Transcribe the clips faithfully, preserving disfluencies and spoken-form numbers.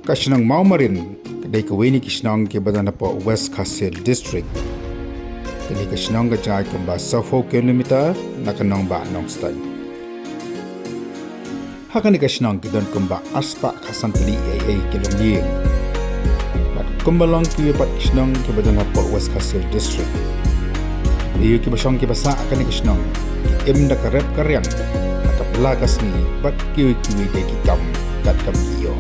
Ka shnong Mawmarin ka dei kawei na ki shnong kiba don hapoh West Khasi Hills District. Kane ka shnong ka jia kumba sawphew kilometer na ka nongbah Nongstoiñ. Ha kane ka shnong ki don kumba arspah khatsan tylli eiei ki longïing. Bad kumba long kiwei pat ki shnong kiba don hapoh West Khasi Hills District. Briew kiba shong kiba sah ha kane ka shnong ki im da ka rep ka riang, da ka pla ka sngi bad kiwei kiwei de ki kam katkam ki ïoh.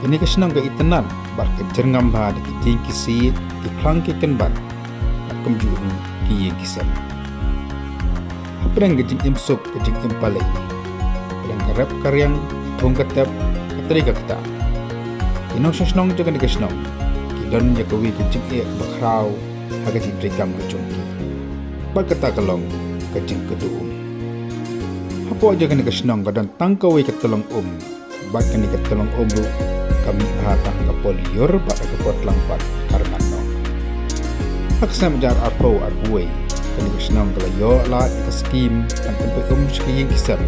Kane ka shnong ka itynnad bad ka jyrngam bha da ki dieng ki siej, ki phlang ki kynbat, bad kumjuh ruh ki ïing ki sem. Hapdeng ka jingim suk, ka jingim pale, hapdeng ka rep ka riang, ka thung ka tep, ka trei ka ktah, ki nongshong shnong jong kane ka shnong ki don ïa kawei ka jingeh kaba khraw ha ka jingtrei kam ka jong ki. Bad kata ka long ka jingkyrduh um. Hapoh jong kane ka shnong ka don tang kawei ka tyllong um. Bad kane ka tyllong um ruh ka mih bha tang ha ka por lyiur bad ha ka por tlang pat ka rngat noh. Ha ka snem hajar arphew arphew wei, kane ka shnong ka la ïoh lad ïa ka skim ban pynpoi um sha ki ïing ki sem.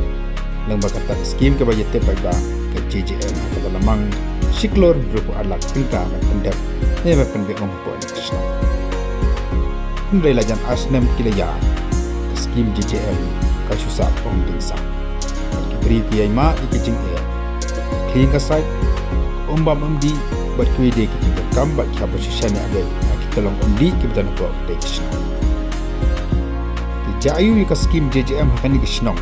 Lyngba kata ka skim kaba ïatip paidbah, ka J J M, ha kaba la mang shi klur hynriewphew ar lak tyngka ban pyndep ne ban pynbeit um hapoh kane ka shnong. Hynrei la jan ar snem ki la ïaid, ka skim J J M ka shu sah pong dieng sah. Bad ki briew ki ïai mad ïa ki jingeh, ka khlieng ka sait, ka um bam um dih, bad kiwei de ki jingdonkam bad ki hap ban shu shaniah beit ha ki tyllong um dih kiba don hapoh katei ka shnong. Te jia aiu ïa ka skim J J M ha kane ka shnong?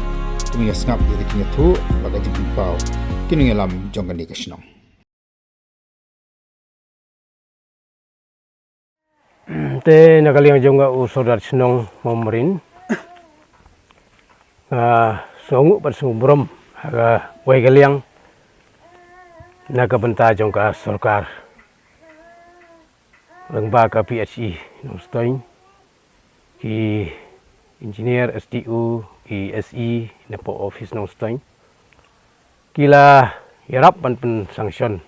To ngin ïa sngap ïa ka jingïathuh bad ka jingpynpaw ki nongïalam jong kane ka shnong. Te na ka liang jong nga u Sordar Shnong Mawmarin, nga sngewnguh bad sngewburom ha kawei ka liang na ka bynta jong ka sorkar, lyngba ka P H E Nongstoiñ, ki engineer, S D O, ki S E napoh office Nongstoiñ, ki la ïarap ban pynsanction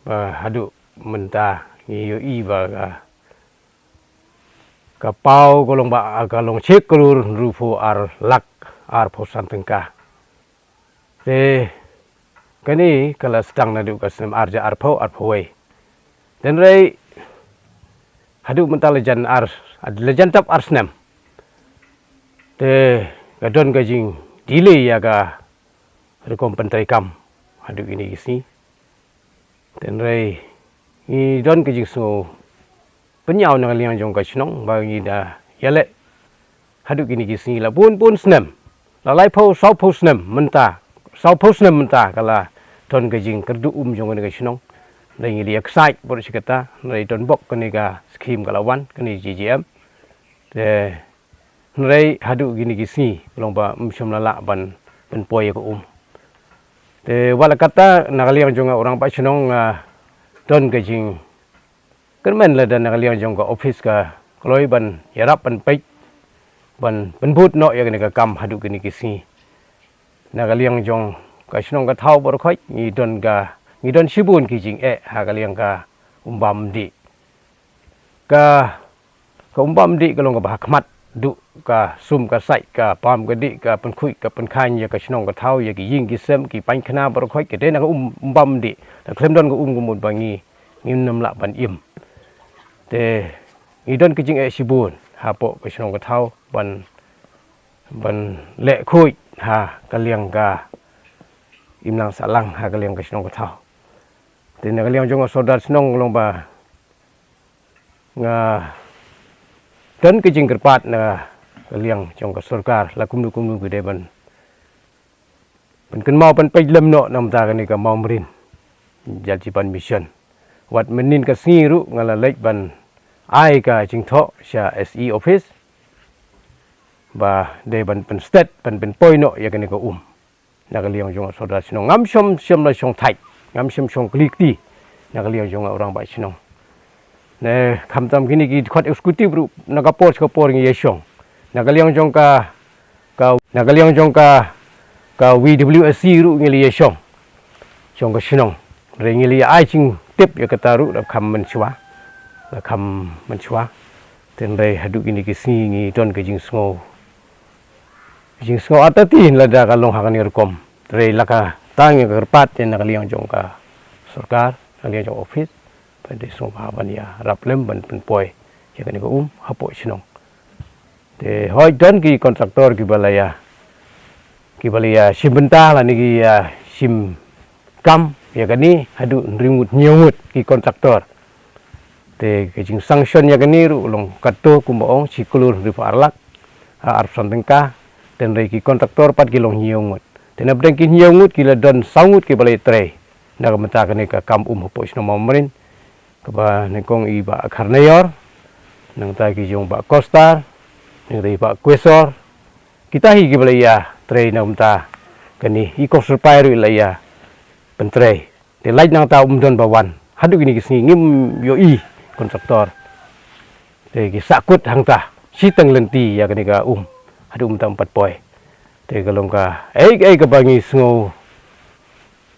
ba haduh mynta ngi ïohi ba ka, ka paw ka long ba, ka long shi klur hynriewphew ar lak arphew san tyngka. Te kane ka la sdang naduh ka snem ar hajar arphew arphew wei. Hynrei haduh mynta la jan ar, la jan tap ar snem. Te ka don ka jing delay ïa ka rukom pyntreikam haduh kine ki sngi. Hynrei ngi don ka jingsngew pynïaw na ka liang jong ka shnong ba ngi da ïaleh haduh kine ki sngi la bun bun snem, la laiphew sawphew snem mynta, sawphew snem mynta ka la don ka jingkyrduh um jong kane ka shnong. Hynrei ngi la ïa excite bor shi katta, hynrei don bok kane ka skim ka la wan, kane J J M. Te hynrei haduh kine ki sngi ka long ba ym shym la lah ban pynpoi ïa ka um. Te wat la katta, na ka liang jong nga u rangbah shnong nga don ka jingkyrmen lada na ka liang jong ka office ka kloi ban ïarap ban peit ban pynbud noh ïa kane ka kam haduh kine ki sngi. Na ka liang jong ka shnong ka thaw baroh khoit ngi don ka, ngi don shibun ki jingeh ha ka liang ka um bam um dih. Ka, ka um bam um dih ka long kaba ha khmat, duh ka sum ka sait, ka bam ka dih, ka pynkhuid ka pynkhain ïa ka shnong ka thaw, ïa ki ïing ki sem, ki painkhana baroh khoit ka dei na ka um, um bam um dih. Lada khlem don ka um ka mut ba ngi, ngim nym lah ban im. Te ngi don ka jingeh shibun hapoh ka shnong ka thaw ban, ban leh khuid ha ka liang ka imlang sahlang ha ka liang ka shnong ka thaw. Te na ka liang jong nga u Sordar shnong ka long ba nga don ka jingkyrpad na ka liang jong ka sorkar, la kumno kumno ki dei ban, ban kynmaw ban peit lem noh na ka bynta kane ka Mawmarin Jal Jeevan Mission. Wat mynhynnin ka sngi ruh nga la leit ban ai ka jingthoh sha S E office ba dei ban pynstet, ban pynpoi noh ïa kane ka um. Na ka liang jong ka sordar shnong ngam shym shym la shong thait, ngam shym shong kli kti na ka liang jong u rangbah shnong. Ne khamtam kine ki dkhot executive ruh na ka por sha ka por ngi ïa shong. Na ka liang jong ka, ka na ka liang jong ka, ka V W S C ruh ngi la ïa shong jong ka shnong. Re ngi la ïa ai jingtip ïa kata ruh la kham mynshuwa, la kham mynshuwa. Tynrai haduh kine ki sngi ngi don ka jingsngew, jingsngew artatien lada ka long ha kane ka rukom. Tynrai la ka tang ïa ka kyrpad ïa na ka liang jong ka sorkar, na ka liang jong office, ban dei sngewbha ban ïarap lem ban pynpoi ïa kane ka um hapoh shnong. Te hoi don ki contractor kiba la ïa, kiba la ïa shim bynta lane ki ïa shim kam ïa kane haduh hynriew ngut hynñiew ngut ki contractor. Te ka jingsanction ïa kane ruh long katto kumba ong shi klur hynriewphew ar lak, ha, arphew san tyngka. Tynrai ki contractor pat ki long hynñiew ngut. Te na pdeng ki hynñiew ngut ki la don saw ngut kiba la ïatrei na ka bynta kane ka kam um hapoh shnong Mawmarin, kaba nyngkong i Bah Kharnaior, nangta ki jong Bah Kostar, nangta i Bah Kwesor. Kita hi kiba la ïatrei na ka bynta kane, i Kong Syrpai ruh i la ïa pyntrei. Te lait nangta um don ba wan haduh kine ki sngi ngim ïohi contractor. Te ki sahkut hangta shiteng lynti ïa kane ka um haduh mynta um pat poi. Te ka long kaei kaei kaba ngi sngew,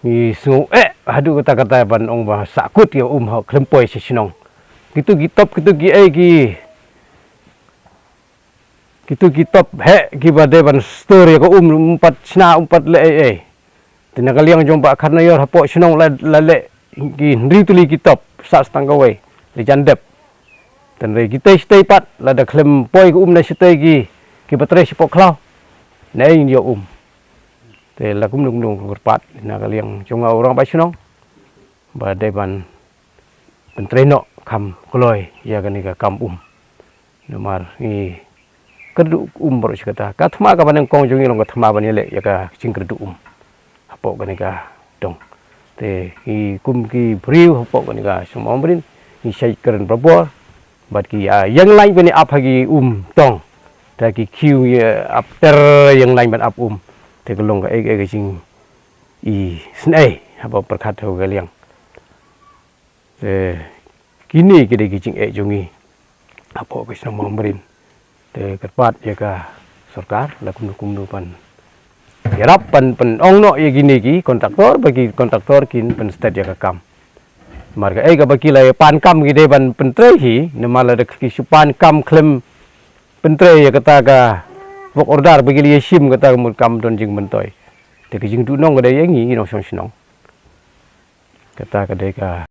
ngi sngew eh haduh katta katta ban ong ba sahkut ïa um ha khlem poi sha shnong. Kitu ki top, kitu kiei ki, kitu ki top heh kiba dei ban store ïa ka um, um pat shna, um pat leh ei ei. Te na ka liang jong Bah Kharnaior hapoh shnong la, la leh ki hynriew tylli ki top sah tang kawei, la jan dep. Tynrai kitei shatei pat lada khlem poi ka um na shatei ki, kiba trei shapoh khlaw, naei ngin ïoh um. Te la kumno kumno kyrpad na ka liang jong nga u rangbah shnong ba dei ban pyntrei noh kham kloi ïa kane ka kam um. Namar ngi kyrduh um baroh shi katta. Ka thma kaba nyngkong jong ngi long ka thma ban ïaleh ïa ka jingkyrduh um hapoh kane ka dong. Te ngi kum ki briew hapoh kane ka shnong Mawmarin ngi shait kren barabor bad ki, ah, ïeng lain ban ïa ap ha ki um tong. Te ki khiew ngi ap ter ïeng lain ban ap um. Te ka long kaei kaei ka jingisynei haba pyrkhat ha ka liang. Te kine ki dei ki jingeh jong ngi hapoh ka shnong Mawmarin. Te kyrpad ïa ka sorkar la kumno kumno ban ïarap ban pynong noh ïa kine ki contractor ba ki contractor kin pynsted ïa ka kam. Namar kaei kaba ki la ïa pan kam ki dei ban pyntrei hi, namar lada ki shu pan kam khlem pyntrei ïa kata ka work order ba ki la ïa shim, kata ka mut kam don jingmyntoi. Te ka jingduhnong ka dei ïa ngi ki nongshong shnong. Kata ka dei ka